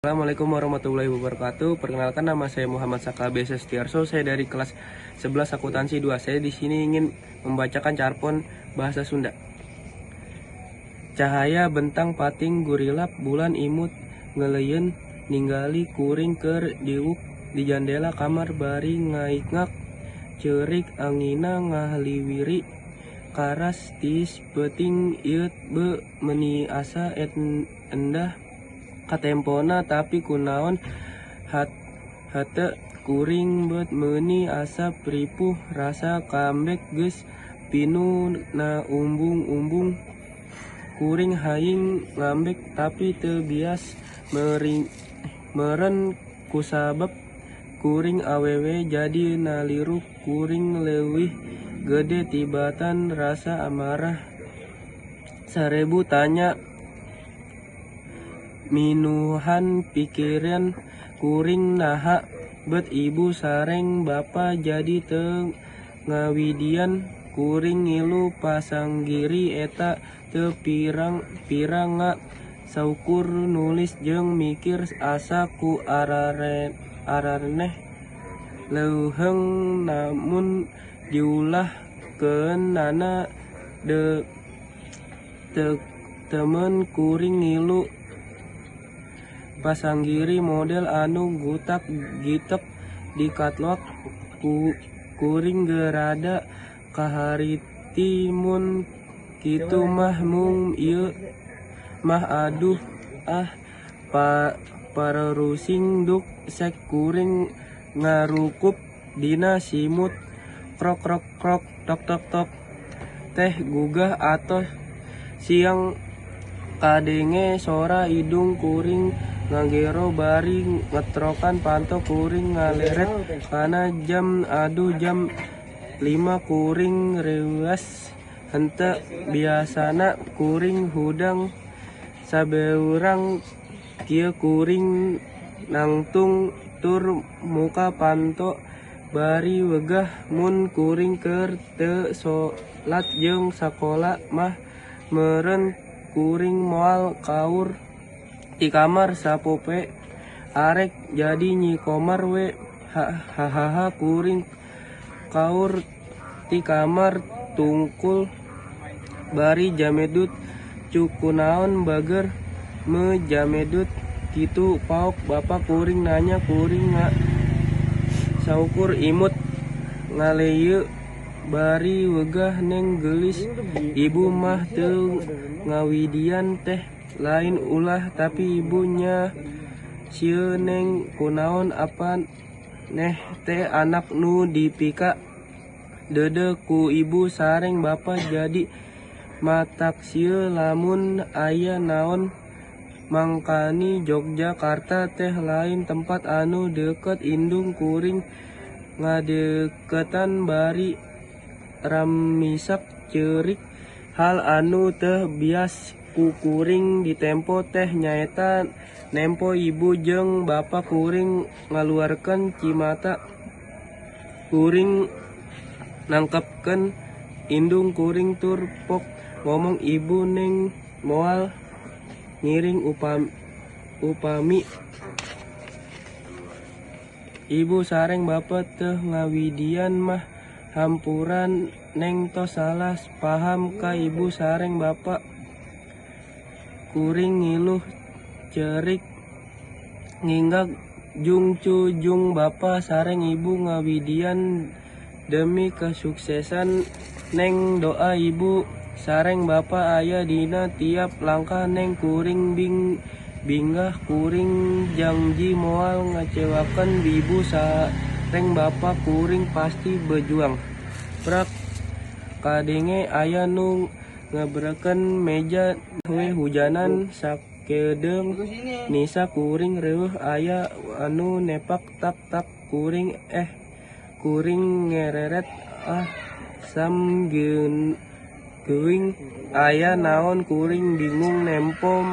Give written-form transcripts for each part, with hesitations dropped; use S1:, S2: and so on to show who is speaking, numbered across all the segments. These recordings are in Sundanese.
S1: Assalamualaikum warahmatullahi wabarakatuh. Perkenalkan, nama saya Muhammad Saka B. Setiarso. Saya dari kelas 11 Akuntansi 2. Saya di sini ingin membacakan carpon bahasa Sunda. Cahaya bentang pating gurilap bulan imut ngeuleuyun ningali kuring keur diuk di jandela kamar bari ngaingak ceurik anginna ngahaliwiri karas tiis peuting ieu beuh meuni asa endah katempona tapi kunaon hate kuring beut meuni asa ripuh rasa kambek geus pinuh na umbung-umbung kuring hayang ngambek tapi teu bias meureun kusabab kuring awewe jadi nalurih kuring leuwih gede tibatan rasa amarah sarebu tanya minuhan pikiran kuring naha bet ibu sareng bapa jadi teu ngawidian kuring ngilu pasanggiri eta teu pirang-pirang saukur nulis jeung mikir asa ku araraneh leuheung lamun diulahkeunana temen kuring ngilu pasanggiri model anu gutak gitek dikatloak kuring ge rada kaharti mun kitu mah mung ieu mah aduh ah pararusing duk sek kuring ngarukup dina simut krok krok krok tok tok tok teh gugah atos siang kadenge sora indung kuring ngagero bari ngetrokan panto kuring ngaleret kana jam aduh jam 5 kuring reuas henteu biasana kuring hudang sabeurang kieu kuring nangtung tur muka panto bari wegah mun kuring keur teu salat jeung sakola mah meureun kuring moal kaur ti kamar sapopoe arek jadi Nyi Komar we hahaha kuring kaur ti kamar tungkul bari jamedut cukunaon bager me jamedut kitu paok bapa kuring nanya kuring saukur imut ngaleuyeu bari wegah neng geulis ibu mah teu ngawidian teh lain ulah tapi ibu nya sieun neng kunaon apan neh teh anak nu dipika deudeuh ku ibu sareng bapa jadi matak sieun lamun aya naon mangkani Yogyakarta teh lain tempat anu deukeut indung kuring ngadeukeutan bari ramisak ceurik hal anu teu bias ku kuring ditempo teh nyaeta nempo ibu jeung bapa kuring ngaluarkeun cimata kuring nangkepkeun indung kuring tur pok ngomong ibu neng moal ngiring upami ibu sareng bapa teu ngawidian mah hampura neng tos salah paham ka ibu sareng bapa kuring ngiluh ceurik nginggak jungcu jung bapa sareng ibu ngawidian demi kesuksesan neng doa ibu sareng bapa aya dina tiap langkah neng kuring bingah kuring jangji moal ngecewakeun ibu sareng bapa kuring pasti berjuang. Prak kadenge aya nu ngebrekeun meja we hujanan sakedeung nisa kuring reuh aya anu nepak tak tak kuring kuring ngereret ah sam geuing aya naon kuring bingung nempo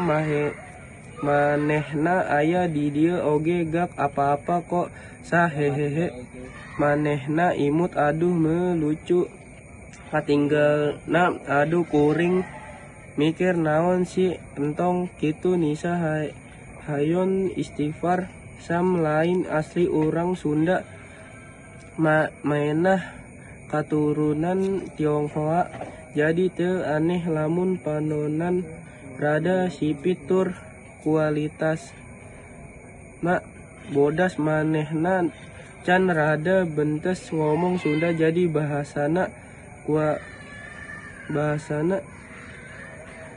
S1: manehna aya di dieu oge gak apa-apa kok sahehehe manehna imut aduh me lucu katinggalna aduh kuring mikir naon si entong kitu nisa Hayon istighfar Sam lain asli urang Sunda, maenah katurunan Tionghoa, jadi teu aneh lamun panonnan rada sipit tur kualitasna bodas. Manehna can rada bentes ngomong Sunda, jadi bahasana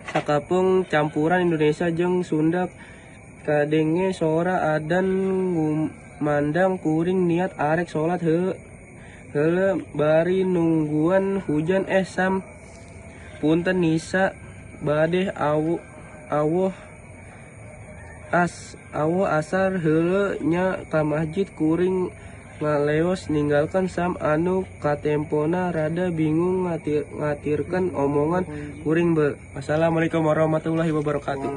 S1: sakapeung campuran Indonesia jeung Sunda. Kadenge sora adan ngumandang, kuring niat arek salat heula bari nungguan hujan. Eh Sam, punten Nisa bade awoh asar heula nya ka masjid. Kuring ngaleos ninggalkeun Sam anu katempona rada bingung ngatirkeun omongan kuring. Wassalamualaikum warahmatullahi wabarakatuh.